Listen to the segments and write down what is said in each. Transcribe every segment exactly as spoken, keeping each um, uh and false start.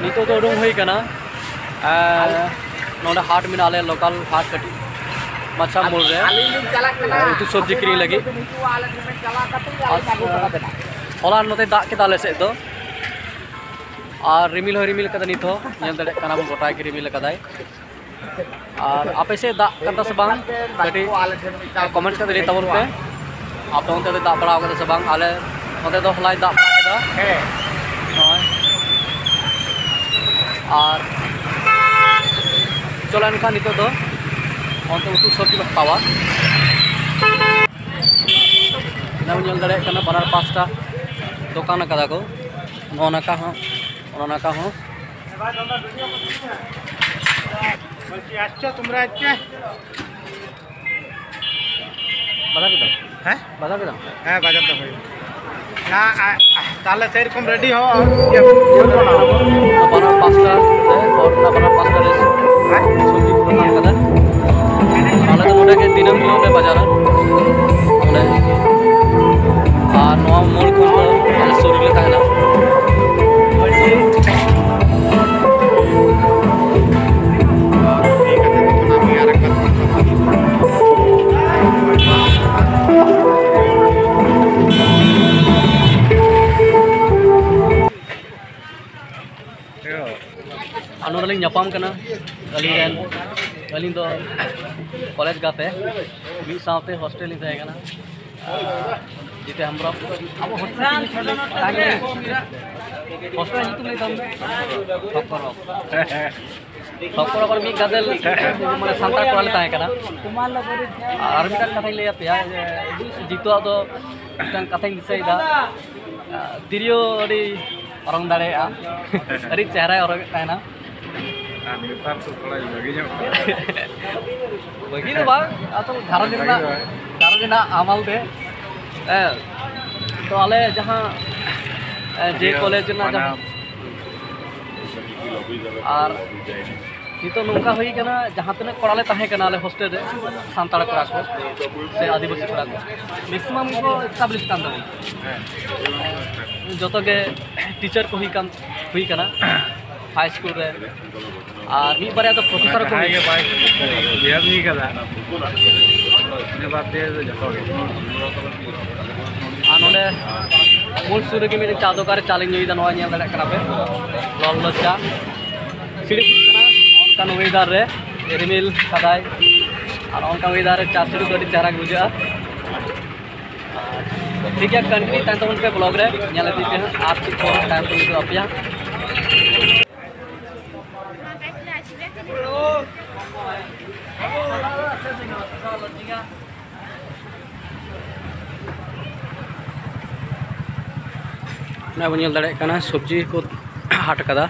ᱱᱤᱛᱚᱜ ᱫᱚ ᱩᱰᱩᱝ ᱦᱩᱭ ᱠᱟᱱᱟ, ᱟᱨ ᱱᱚᱰᱮ ᱦᱟᱴ ᱢᱮᱱᱟᱜᱼᱟ, ᱟᱞᱮ ᱞᱳᱠᱟᱞ ᱦᱟᱴ ᱠᱟᱹᱴᱤᱡ ᱢᱟᱪᱷᱟ ᱢᱳᱲ ᱨᱮ, ᱟᱨ ᱩᱛᱩ ᱥᱚᱵᱽᱡᱤ ᱠᱤᱨᱤᱧ ᱞᱟᱹᱜᱤᱫ᱾ ᱟᱨ ᱦᱚᱞᱟ ᱱᱚᱛᱮ ᱫᱟᱜ ᱠᱮᱫᱟ ᱟᱞᱮ ᱥᱮᱫ ᱫᱚ, ᱟᱨ ᱨᱤᱢᱤᱞ ᱦᱚᱸᱭ ᱨᱤᱢᱤᱞ ᱠᱟᱫᱟ᱾ ᱱᱤᱛ ᱦᱚᱸ ᱧᱮᱞ ᱫᱟᱲᱮᱭᱟᱜ ᱠᱟᱱᱟ ᱵᱚᱱ, ᱜᱚᱴᱟ ᱜᱮ ᱨᱤᱢᱤᱞ ᱠᱟᱫᱟᱭ᱾ ᱟᱨ ᱟᱯᱮ ᱥᱮᱫ ᱫᱟᱜ ᱠᱟᱫᱟ ᱥᱮ ᱵᱟᱝ? ᱠᱟᱹᱴᱤᱡ ᱠᱚᱢᱮᱱᱴ ᱠᱟᱛᱮ ᱞᱟᱹᱭ ᱛᱟᱵᱚᱱ ᱯᱮ, ᱟᱯᱮ ᱚᱱᱛᱮ ᱫᱚ ᱫᱟᱜ ᱵᱟᱲᱟ ᱠᱟᱫᱟ ᱥᱮ ᱵᱟᱝ? ᱟᱞᱮ ᱱᱚᱛᱮ ᱫᱚ ᱦᱚᱞᱟᱭ ᱫᱟᱜ ᱵᱟᱲᱟ ᱠᱮᱫᱟ᱾ ᱦᱮᱸ᱾ ᱱᱚᱜᱼᱚᱭ᱾ ᱟᱨ ᱪᱚᱞᱚ ᱮᱱᱠᱷᱟᱱ ᱱᱤᱛᱚᱜ ᱫᱚ ᱚᱱᱛᱮ ᱩᱛᱩ ᱥᱚᱵᱽᱡᱤ ᱞᱮ ᱦᱟᱛᱟᱣᱟ᱾ ᱱᱚᱣᱟ ᱧᱮᱞ ᱫᱟᱲᱮᱭᱟᱜ ᱠᱟᱱᱟ, ᱵᱟᱱᱟᱨ ᱯᱟᱥᱴᱟ ᱫᱚᱠᱟᱱ ᱟᱠᱟᱫᱟ ᱠᱚ, ᱱᱚᱜᱼᱚ ᱱᱚᱝᱠᱟ ᱦᱚᱸ, ᱱᱚᱜᱼᱚ ᱱᱚᱝᱠᱟ ᱦᱚᱸ᱾ বলছি, আসছো তোমরা আজকে? বাজার দিলাম। হ্যাঁ? বাজার দিলাম। হ্যাঁ, বাজার তো হয়ে গেছে। না, আ, আ, তাহলে সেরকম রেডি হও। ᱵᱟᱱᱟᱨ ᱯᱟᱥᱴᱟ ᱨᱮ, ᱦᱚᱲ ᱨᱮᱱᱟᱜ ᱵᱟᱱᱟᱨ ᱯᱟᱥᱴᱟ ᱨᱮ ᱥᱚᱵᱽᱡᱤ ᱠᱚ ᱫᱚᱠᱟᱱ ᱠᱟᱫᱟ᱾ ᱟᱞᱮ ᱫᱚ ᱱᱚᱰᱮ ᱜᱮ ᱫᱤᱱᱟᱹᱢ ᱦᱤᱞᱳᱜ ᱞᱮ ᱵᱟᱡᱟᱨᱟ᱾ ᱚᱸᱰᱮ ᱟᱨ ᱱᱚᱣᱟ ᱢᱳᱲ ᱠᱷᱚᱱ ᱫᱚ ᱟᱞᱮ ᱥᱩᱨ ᱨᱮᱞᱮ ᱛᱟᱦᱮᱱᱟ᱾ ᱟᱨ ᱱᱚᱰᱮ ᱞᱤᱧ ᱧᱟᱯᱟᱢ ᱠᱟᱱᱟ ᱟᱹᱞᱤᱧ ᱨᱮᱱ, ᱟᱹᱞᱤᱧ ᱫᱚ ᱠᱚᱞᱮᱡᱽ ᱜᱟᱛᱮ, ᱢᱤᱫ ᱥᱟᱶᱛᱮ ᱦᱳᱥᱴᱮᱞ ᱞᱤᱧ ᱛᱟᱦᱮᱸ ᱠᱟᱱᱟ᱾ ᱡᱤᱛᱮ ᱦᱮᱢᱵᱨᱚᱢ, ᱟᱵᱚ ᱦᱳᱥᱴᱮᱞ ᱧᱩᱛᱩᱢ ᱞᱟᱹᱭ ᱛᱟᱵᱚᱱ ᱢᱮ᱾ ᱦᱳᱥᱴᱮᱞ ᱧᱩᱛᱩᱢ ᱞᱟᱹᱭ ᱛᱟᱵᱚᱱ ᱢᱮ᱾ ᱛᱚᱠᱷᱚᱱ ᱟᱵᱟᱨ ᱢᱤᱫ ᱜᱟᱫᱮᱞ, ᱢᱟᱱᱮ, ᱥᱟᱱᱛᱟᱲ ᱠᱚᱲᱟ ᱞᱮ ᱛᱟᱦᱮᱸ ᱠᱟᱱᱟ᱾ ᱟᱨ ᱢᱤᱫᱴᱟᱝ ᱠᱟᱛᱷᱟᱧ ᱞᱟᱹᱭ ᱟᱯᱮᱭᱟ ᱡᱮ, ᱡᱤᱛᱩᱣᱟᱜ ᱫᱚ ᱢᱤᱫᱴᱟᱝ ᱠᱟᱛᱷᱟᱧ ᱫᱤᱥᱟᱹᱭᱮᱫᱟ, ᱛᱤᱨᱭᱳ ᱟᱹᱰᱤ ᱚᱨᱚᱝ ᱫᱟᱲᱮᱭᱟᱜᱼᱟ, ᱟᱹᱰᱤ ᱪᱮᱦᱨᱟᱭ ᱚᱨᱚᱝ ᱮᱫ ᱛᱟᱦᱮᱱᱟ᱾ ᱟᱨ ᱱᱮᱛᱟᱨ ᱫᱚ ᱛᱷᱚᱲᱟ ᱵᱷᱟᱹᱜᱤ ᱧᱚᱜ ᱠᱟᱱᱟ᱾ ᱵᱷᱟᱹᱜᱤ ᱫᱚ ᱵᱟᱝ, ᱟᱫᱚ ᱜᱷᱟᱨᱚᱸᱡᱽ ᱨᱮᱱᱟᱜ, ᱵᱷᱟᱹᱜᱤ ᱫᱚ ᱵᱟᱝ᱾ ᱜᱷᱟᱨᱚᱸᱡᱽ ᱨᱮᱱᱟᱜ ᱟᱢᱟᱞ ᱛᱮ᱾ ᱦᱮᱸ, ᱛᱚ ᱟᱞᱮ ᱡᱟᱦᱟᱸ, ᱮ, ᱡᱮ ᱤᱭᱟᱹ, ᱠᱚᱞᱮᱡᱽ ᱨᱮᱱᱟᱜ ᱡᱟᱦᱟᱸ, ᱵᱟᱱᱟᱢ᱾ ᱟᱨ ᱱᱤᱛᱚᱜ ᱱᱚᱝᱠᱟ ᱦᱩᱭ ᱠᱟᱱᱟ, ᱡᱟᱦᱟᱸ ᱛᱤᱱᱟᱹᱜ ᱠᱚᱲᱟ ᱞᱮ ᱛᱟᱦᱮᱸ ᱠᱟᱱᱟ ᱟᱞᱮ ᱦᱳᱥᱴᱮᱞ ᱨᱮ, ᱥᱟᱱᱛᱟᱲ ᱠᱚᱲᱟ ᱠᱚ ᱥᱮ ᱟᱹᱫᱤᱵᱟᱹᱥᱤ ᱠᱚᱲᱟ ᱠᱚ, ᱢᱮᱠᱥᱤᱢᱟᱢ ᱜᱮᱠᱚ ᱮᱥᱴᱟᱵᱞᱤᱥ ᱠᱟᱱ ᱛᱟᱵᱚᱱᱟ᱾ ᱦᱮᱸ᱾ ᱡᱚᱛᱚ ᱜᱮ ᱴᱤᱪᱟᱨ ᱠᱚ ᱦᱩᱭ ᱠᱟᱱ, ᱦᱩᱭ ᱠᱟᱱᱟ᱾ ᱦᱟᱭ ᱥᱠᱩᱞ ᱨᱮ, ᱟᱨ ᱢᱤᱫ ᱵᱟᱨᱭᱟ ᱫᱚ ᱯᱨᱚᱯᱷᱮᱥᱚᱨ ᱠᱚ ᱡᱟᱦᱟᱸᱭ ᱜᱮ ᱵᱟᱭ ᱵᱮᱭᱟᱢ ᱤᱫᱤ ᱠᱟᱫᱟ, ᱤᱱᱟᱹ ᱵᱟᱫ ᱫᱤᱭᱮ ᱫᱚ ᱡᱚᱛᱚ ᱦᱚᱲ᱾ ᱟᱨ ᱱᱚᱰᱮ ᱢᱩᱞ ᱥᱩᱨ ᱨᱮᱜᱮ ᱢᱤᱫᱴᱮᱱ ᱪᱟ ᱫᱚᱠᱟᱱ ᱨᱮ ᱪᱟ ᱞᱤᱧ ᱧᱩᱭᱮᱫᱟ᱾ ᱱᱚᱣᱟ ᱧᱮᱞ ᱫᱟᱲᱮᱭᱟᱜ ᱠᱟᱱᱟ ᱯᱮ, ᱞᱚᱞᱚ ᱪᱟ᱾ ᱥᱤᱲᱤᱡ ᱦᱩᱭᱩᱜ ᱠᱟᱱᱟ ᱚᱱᱠᱟᱱ ᱣᱮᱫᱟᱨ ᱨᱮ, ᱨᱤᱢᱤᱞ ᱠᱟᱫᱟᱭ, ᱟᱨ ᱚᱱᱠᱟᱱ ᱣᱮᱫᱟᱨ ᱨᱮ ᱪᱟ ᱥᱤᱲᱤᱡ ᱫᱚ ᱟᱹᱰᱤ ᱪᱮᱦᱨᱟ ᱜᱮ ᱵᱩᱡᱷᱟᱹᱜᱼᱟ᱾ ᱴᱷᱤᱠ ᱜᱮᱭᱟ, ᱠᱚᱱᱴᱤᱱᱤᱭᱩ ᱛᱟᱦᱮᱱ ᱛᱟᱵᱚᱱ ᱯᱮ ᱵᱞᱚᱜ ᱨᱮ, ᱧᱮᱞ ᱤᱫᱤ ᱯᱮ ᱦᱟᱸᱜ ᱟᱨ ᱪᱮᱫ ᱠᱚ ᱛᱟᱭᱚᱢ ᱛᱮ ᱩᱫᱩᱜ ᱟᱯᱮᱭᱟ᱾ ᱱᱚᱜᱼᱚᱭ ᱵᱚᱱ ᱧᱮᱞ ᱫᱟᱲᱮᱭᱟᱜ ᱠᱟᱱᱟ, ᱥᱚᱵᱽᱡᱤ ᱠᱚ ᱦᱟᱴ ᱠᱟᱫᱟ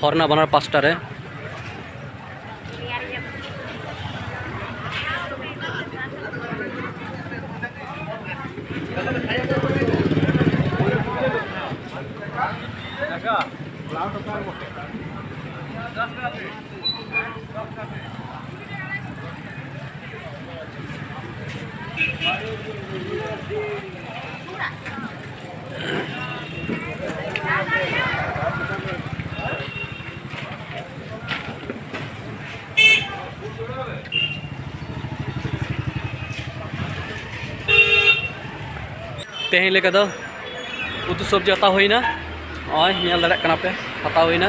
ᱦᱚᱨᱱᱟ ᱵᱟᱱᱟᱨ ᱯᱟᱥᱴᱟ ᱨᱮ᱾ ᱛᱮᱦᱮᱧ ᱞᱮᱠᱟ ᱫᱚ ᱩᱛᱩ ᱥᱚᱵᱽᱡᱤ ᱦᱟᱛᱟᱣ ᱦᱩᱭᱱᱟ᱾ ᱱᱚᱜᱼᱚᱭ ᱧᱮᱞ ᱫᱟᱲᱮᱭᱟᱜ ᱠᱟᱱᱟ ᱯᱮ, ᱦᱟᱛᱟᱣ ᱦᱩᱭᱱᱟ᱾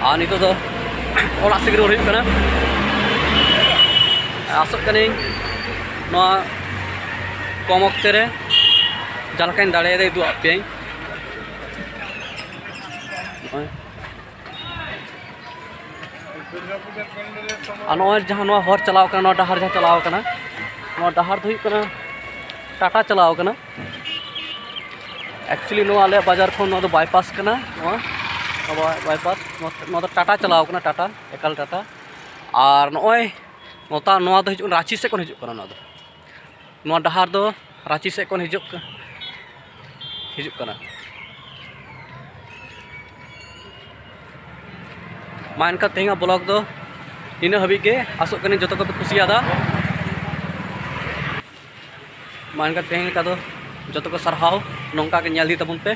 ᱟᱨ ᱱᱤᱛᱚᱜ ᱫᱚ ᱚᱲᱟᱜ ᱥᱮᱫ ᱜᱮ ᱨᱩᱣᱟᱹᱲ ᱦᱩᱭᱩᱜ ᱠᱟᱱᱟ᱾ ᱟᱥᱚᱜ ᱠᱟᱹᱱᱟᱹᱧ ᱱᱚᱣᱟ ᱠᱚᱢ ᱚᱠᱛᱮ ᱨᱮ ᱡᱟᱦᱟᱸ ᱞᱮᱠᱟᱧ ᱫᱟᱲᱮᱭᱟᱫᱟ ᱩᱫᱩᱜ ᱟᱫ ᱯᱮᱭᱟᱹᱧ᱾ ᱱᱚᱜᱼᱚᱭ᱾ ᱟᱨ ᱱᱚᱜᱼᱚᱭ ᱡᱟᱦᱟᱸ ᱱᱚᱣᱟ ᱦᱚᱨ ᱪᱟᱞᱟᱣ ᱠᱟᱱᱟ, ᱱᱚᱣᱟ ᱰᱟᱦᱟᱨ ᱡᱟᱦᱟᱸ ᱪᱟᱞᱟᱣ ᱠᱟᱱᱟ, ᱱᱚᱣᱟ ᱰᱟᱦᱟᱨ ᱫᱚ ᱦᱩᱭᱩᱜ ᱠᱟᱱᱟ ᱴᱟᱴᱟ ᱪᱟᱞᱟᱣ ᱠᱟᱱᱟ᱾ Actually ᱱᱚᱣᱟ ᱟᱞᱮᱭᱟᱜ ᱵᱟᱡᱟᱨ ᱠᱷᱚᱱ ᱱᱚᱣᱟ ᱫᱚ ᱵᱟᱭᱯᱟᱥ ᱠᱟᱱᱟ, ᱱᱚᱣᱟ ᱟᱵᱚᱣᱟᱜ ᱵᱟᱭᱯᱟᱥ, ᱱᱚᱣᱟ ᱫᱚ ᱴᱟᱴᱟ ᱪᱟᱞᱟᱣ ᱠᱟᱱᱟ, ᱴᱟᱴᱟ, ᱮᱠᱟᱞ ᱴᱟᱴᱟ᱾ ᱟᱨ ᱱᱚᱜᱼᱚᱭ ᱱᱚᱛᱟ-, ᱱᱚᱣᱟ ᱫᱚ ᱦᱤᱡᱩᱜ ᱠᱟᱱᱟ ᱨᱟᱸᱪᱤ ᱥᱮᱫ ᱠᱷᱚᱱ ᱦᱤᱡᱩᱜ ᱠᱟᱱᱟ ᱱᱚᱣᱟ ᱫᱚ᱾ ᱱᱚᱣᱟ ᱰᱟᱦᱟᱨ ᱫᱚ ᱨᱟᱸᱪᱤ ᱥᱮᱫ ᱠᱷᱚᱱ ᱦᱤᱡᱩᱜ ᱠᱟ-, ᱦᱤᱡᱩᱜ ᱠᱟᱱᱟ᱾ ᱢᱟ ᱮᱱᱠᱷᱟᱱ ᱛᱮᱦᱮᱧᱟᱜ ᱵᱞᱚᱜ ᱫᱚ ᱤᱱᱟᱹ ᱦᱟᱹᱵᱤᱡ ᱜᱮ᱾ ᱟᱥᱚᱜ ᱠᱟᱹᱱᱟᱹᱧ ᱡᱚᱛᱚ ᱠᱚᱯᱮ ᱠᱩᱥᱤᱭᱟᱫᱟ᱾ ᱢᱟ ᱮᱱᱠᱷᱟᱱ ᱛᱮᱦᱮᱧ ᱞᱮᱠᱟ ᱫᱚ ᱡᱚᱛᱚ ᱠᱚ ᱥᱟᱨᱦᱟᱣ, ᱱᱚᱝᱠᱟ ᱜᱮ ᱧᱮᱞ ᱤᱫᱤ ᱛᱟᱵᱚᱱ ᱯᱮ᱾